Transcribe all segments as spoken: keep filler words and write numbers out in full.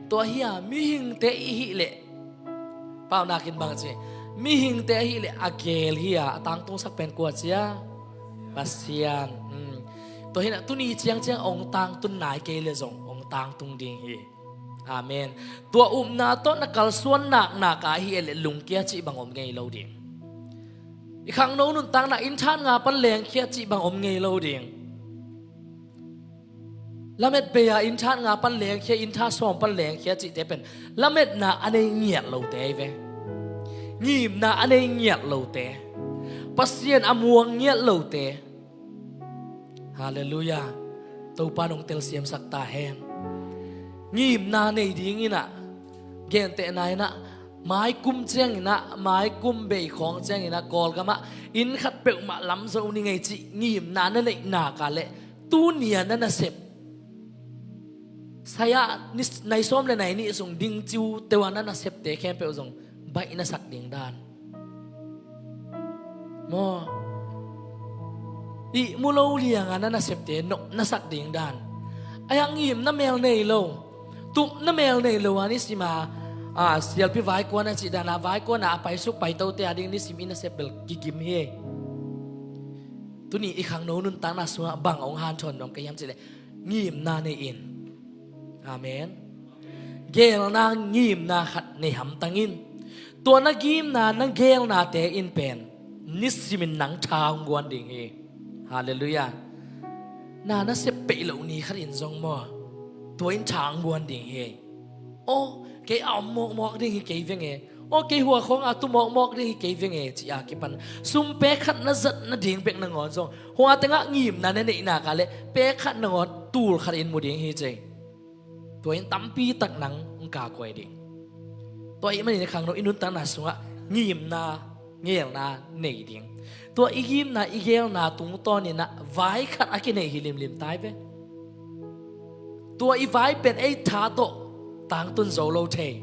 Tua hi a, mihingte i hih leh, paunakin bang ci, mihingte i hih leh a geel hi a, a tangtungsak pen kua ci a? Pasian. Tua hi a, tuni ciangciang hong tangtun nai kei leh zong hong tangtung ding hi. Amen. Tua upna tawh na kalsuan naknak a hih leh lungkia cih bang om ngei lo ding. I khangno nuntakna inn tha nga pan lengkhia cih bang om ngei lo ding. Lamet bei a inn tha nga pan lengkhia, inn tha sawm pan lengkhia cihte pen lametna a nei ngiat lote ahi ve. Ngimna a nei ngiat lote, Pasian a muang ngiat lote. Halleluiah. Topa nong telsiamsak ta hen. Ngimna nei dingin ah, gentehna in ah, maikum ciangin ah, maikum bei khawng ciangin ah, Kawlgam ah inn khat peuhmah lam zo ni ngei cih ngimna na neih nak leh, tuni a na nasep, saya nai sawm le nai nih sung ding ciu teuh a na nasepte khempeuh zong baih na sak ding dan. Maw, ihmu lo liang a na nasepte nop na sak ding dan. Ahi hang ngimna mel nei lo, tupna mel nei lo a nisim a, a, sialpi vaikuan a cih dan a, vaikuan a a paisuk paitote a ding nisim i nasep bel kigim hi. Tuni i khangno nuntakna sungah bang hong hanthawn nuam ka hiam cih leh, ngimna nei in. Amen. Geelna, ngimna khat nei hamtang in. Tua na ngimna, na geelnate in pen nisimin nang tha hong guan ding hi. Halleluiah. Na nasep peih loh ni khat in zong maw, tua in tha hong guan ding hi. Aw, kei a om mawkmawk ding hi kei veng e. Aw, kei hua khawng a tu mawkmawk ding hi kei veng e, ci a kipan sum pek khat na zat nading bek nangawn zong, hua tengah ngimna na neih nak leh pek khat nangawn tul khat in mu ding hi ci. Tua in tampi tak nang hong kakhuai ding. Tua ahih manin i khangno i nuntakna sungah ngimna, geelna nei ding. Tua i ngimna, i geelna tungtawn in ah vai khat a kinei hi limlim tai ve. Tua i vai pen ei tha tawh tangtun zo lo thei.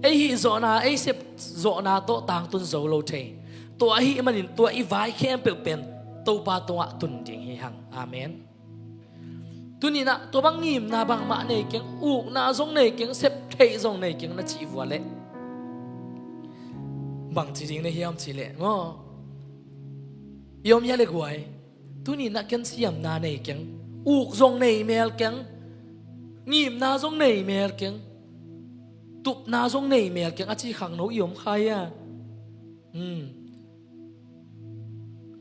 Ei hih zawhna, ei sep zawhna tawh tangtun zo lo thei. Tua ahih manin tua i vai khempeuh pen Topa tungah tun ding hi hang. Amen. Tuni in ah tua bang ngimna bangmah nei keng, ukna zong nei keng, sep theih zong nei keng na cih vua leh, bang ci ding na hiam cih leh, maw, i om hia le guai? Tuni in ah ken siamna nei keng, uk zong nei mel keng, ngimna zong nei mel keng, tupna zong nei mel keng a ci khangno i om kha hia? Hmm.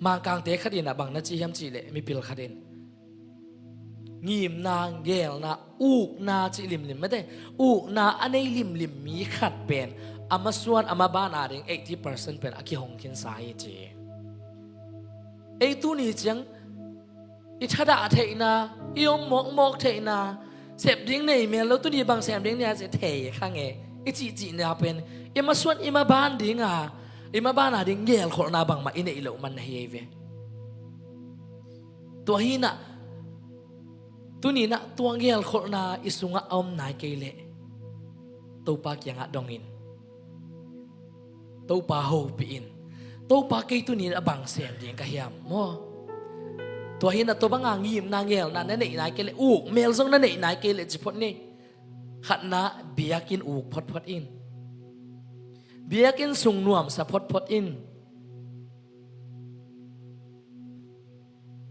Mangkangte khat in ah bang na ci hiam cih leh, mipil khat in, ngimna, geelna, ukna cih limlim mate, ukna a nei limlim mi khat pen a masuan, a maban a ding eighty percent pen a kihong khinsa hi ci. Ei tuni ciang i thadah theihna, i om mawkmawk theihna, sep ding nei mel lo, tuni bang sem ding nia ci thei kha nge, i cihcihna pen i masuan, i maban ding a, i maban a ding geelkholhna bangmah i neih loh man na hi ei ve. Tua hi in ah, tuni in ah tua geelkholhna i sungah a om nai kei leh, Topa kiangah dong in. Topa hopih in. Topa, kei tuni in a bang sem ding ka hiam, maw? Tua hi in ah tua banga ngimna, geelna na neih nai kei leh, uk mel zong na neih nai kei leh ci phot ni. Khatna, biakinn uk photphot in. Biakinn sung nuamsa photphot in.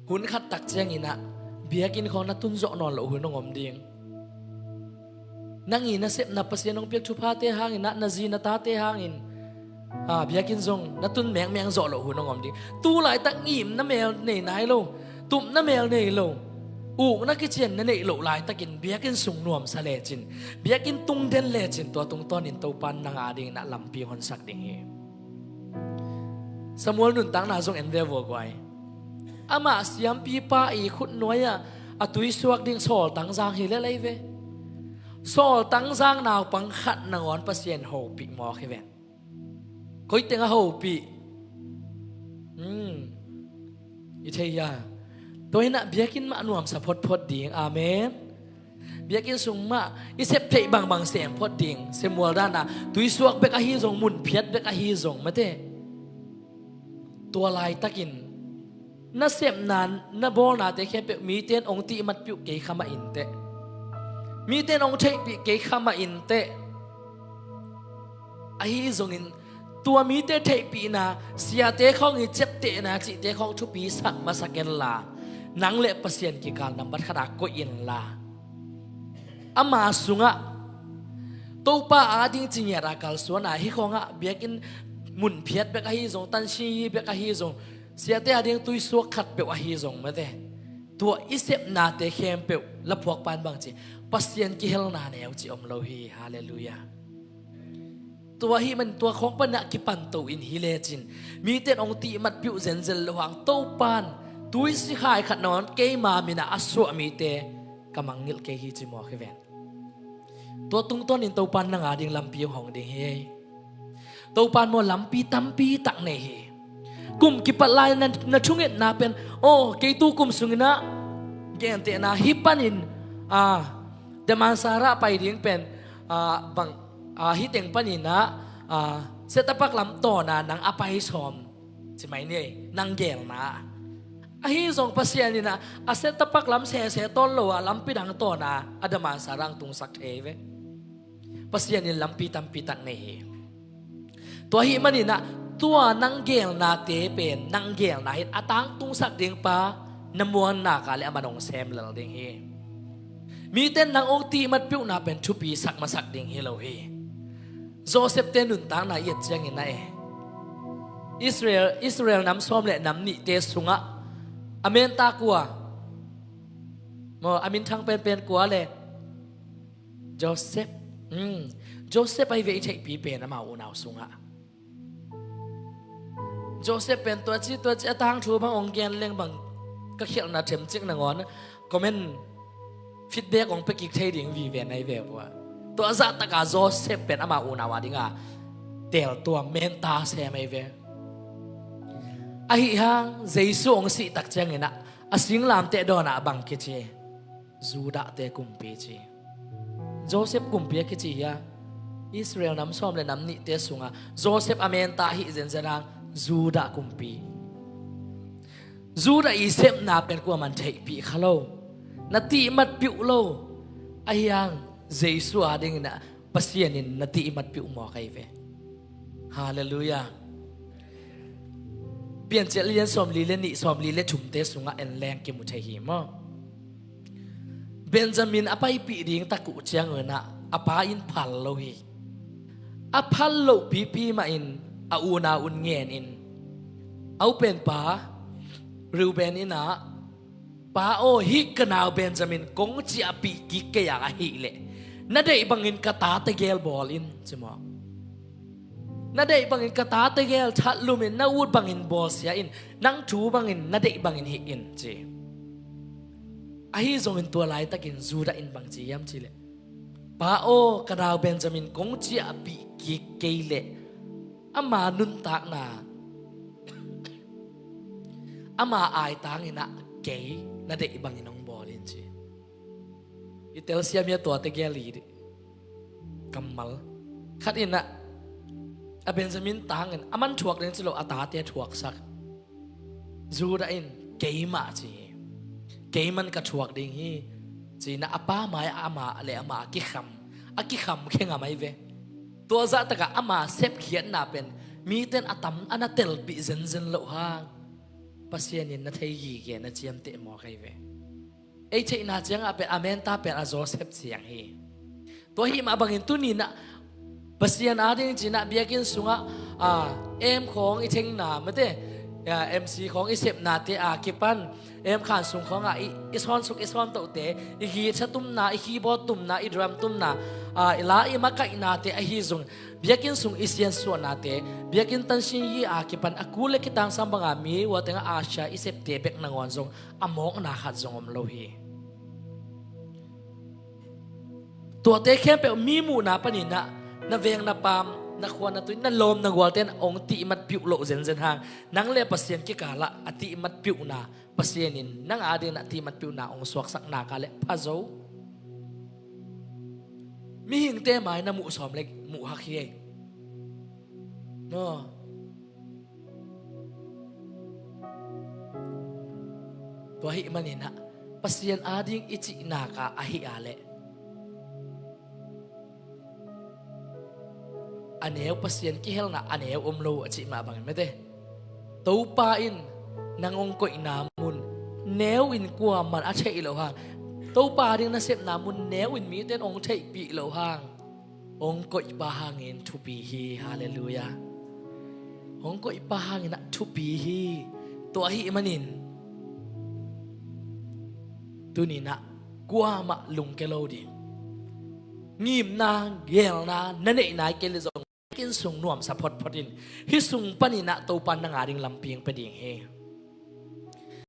Hun khat tak ciangin ah biakinn khawng na tun zawh nawn loh hun hong om ding. Nang i nasepna, Pasian hong piak thuphate hangin ah, na zi na tate hangin, a, biakinn zong na tun mengmeng zawh loh hun hong om ding. Tu laitak ngimna mel nei nai lo, tupna mel nei lo, ukna kician na neih loh laitakin biakinn sung nuamsa lecin, biakinn tung den lecin, tua tungtawnin Topa in nang a dingin ah lampi honsak ding hi. Samuel nuntakna zong en ve vua guai. Amah siampipa i khutnuai-ah a tuisuak ding sawltang zang hi lel ei ve. Sawltang zang naupang khat nangawn Pasian hopih mawk hi ve. Koi teng a hopih? Hmm. I thei hia? Tua hi in ah biakinn mah nuamsa photphot ding. Amen. Biakinn sung mah i sep theih bangbang sem phot ding. Samuel dan a tuisuak bek ahi zong, mun phiat bek ahi zong, mate, tua laitakin nasepna, na bawlnate khempeuh mite in hong tihmat piuh kei kha mah inteh, Mite in hong theihpih kei kha mah inteh. Ahi zongin tua mite theihpihna, siate khawng i ciaptehna cihte khawng thupisak masa kenla, nang le Pasian kikal nambat khatah koih inla, ama sungah Topa ading ci ngiat a kalsuan a, hih khawngah biakinn mun phiat bek ahi zong, tansin yi bek ahi zong, siate ading tuisuak khat peuh ahi zong mate, tua i sepnate khempeuh laphuakpa in bang ci, Pasian kihelna neu ci om lo hi. Halleluiah. Tua ahih man tua khawng panah kipanto in hi lecin, mite in hong tihmat piuh zenzen loh hang Topan tuisi khai khat nawn keima minah a suah mite ka mangngilh kei hi ci mawk hi ven. Tua tungtawnin Topan nang ading lampi hong hong ding hi. Topan maw lampi tampi tak nei hi. Kum kipat lai na, na thungetna pen, aw, kei tu kum sunginah gentehna hih panin, a, Damansara pai ding pen, a, bang, a, hih teng paninah, a, Setapak lam tawna nang a pai sawm ci mai ni, nang gelna. Ahi zong Pasian inah a Setapak lam sese tawn lo a lampi dang tawna a Damansara ang tungsak thei ve. Pasian in lampi tampi tak nei hi. Tua ahih maninah tua nang gelnate pen nang gelna hi a, tangtungsak ding pa na muannak a le aman hong sem lel ding hi. Mite in nang hong tihmat piuhna pen thupisak masak ding hi lo hi. Joseph-te nuntakna i et ciangin ah e, Israel, Israel nam sawm le nam nihte sungah a menta kua, maw, a minthang penpen kua le Joseph. Hmm. Joseph ahi ve i theihpi pen amau unau sungah. Joseph pen tuaci tuaci a tangthu bang hong gen leng bang ka khialhna themcik nangawn comment feedback hong pia kik thei ding vive nai ve vua. Tua zahtaka Joseph pen amau unau a dinga tel tua menta sem ahi ve. Ahi hang Jesu hong sihtak cianginah a singlamteh dawnah bang kici? Judah-te kumpi ci. Joseph kumpi a kici hi a, Israel nam sawm le nam nihte sunga Joseph a menta ahi zenzen hang Judah kumpi. Judah i sepna pen kuaman theihpih kha lo, na tihmat piuh lo. Ahi hang Jesu adingin ah Pasian in na tihmat piuh mawk ahi ve. Halleluiah. Piancil lian sawmli le nih, sawmli le thumte sungah en leng kimu thei hi maw? Benjamin a paipih ding tak uh cianginah a pa in phal lo hi. A phal loh pipi mahin a unau un ngenin, a upenpa Reuben inah, Pa aw, hih ka nau Benjamin kong ciahpih kik kei a ahih leh na deih bangin ka ta tegel bawl in, ci maw? Na deih bangin ka ta tegel thatlum in, na ut bangin bawlsia in, nang thu bangin na deih bangin hih in, ci. Ahi zongin tua laitakin Judah in bang ci hiam cih leh, Pa aw, ka nau Benjamin kong ciahpih kik kei leh ama nuntakna, ama aitang inah kei na deih bangin hong bawl in, ci. I telsiam hi a tua tegel i kammal. Khat inah a Benjamin tangin a man thuak ding ci lo, a tate thuaksak. Judah in keimah ci hi. Keiman ka thuak ding hi, ci-inah a pa mai-ah amah le amah a kikham, a kikham khe ngam ahi ve. Tua zahtakah ama sepkhiatna pen mite in a tam a na telpih zenzen loh hang Pasian in na thei gige, na ciamteh mawk ahi ve. Ei theihna ciangah pen a menta pen a Joseph ciang hi. Tua hih mah bangin tuninah Pasian ading cinah biakinn sungah, a, em khawng i thengna mate, a, M C khawng i sepnate a kipan, em khan sung khawngah i, i sawnsuk i sawntohte, i guitar tumna, i keyboard tumna, i drum tumna, a, i la i makaihnate ahi zong, biakinn sung i siansuahnate, biakinn tansin yi a kipan a kul le kitangsang banga mi ua tengah a sia i septe bek nangawn zong a mawkna khat zong om lo hi. Tuate khempeuh mi muhna paninah na veng na pam, na khua na tui, na lawm na gualte in hong tihmat piuh loh zenzen hang, nang le Pasian kikalah a tihmat piuhna, Pasian in nang adingin a tihmat piuhna hong suaksak nak a le pha zo. Mihingte mai na muh sawm le muh hak hi ei. Maw? Tua ahih maninah Pasian ading i cih nak a ahih a leh a neu, Pasian kihelna a neu om lo a cih mah bangin mete. Topa in nang hong koihna mun neu in kuaman a theih loh hang, Topa ding nasepna mun neu in mite in hong theihpih loh hang, hong koihpa hangin thupi hi. Halleluiah. Hong koihpa hangin ah thupi hi. Tua ahih manin tuni-in ah kuamah lungke lo ding, ngimna, geelna na neih nai kei leh zong, inn sung nuamsa photphot in, hih sung panin ah Topa in nang a ding lampi hong pia ding hi.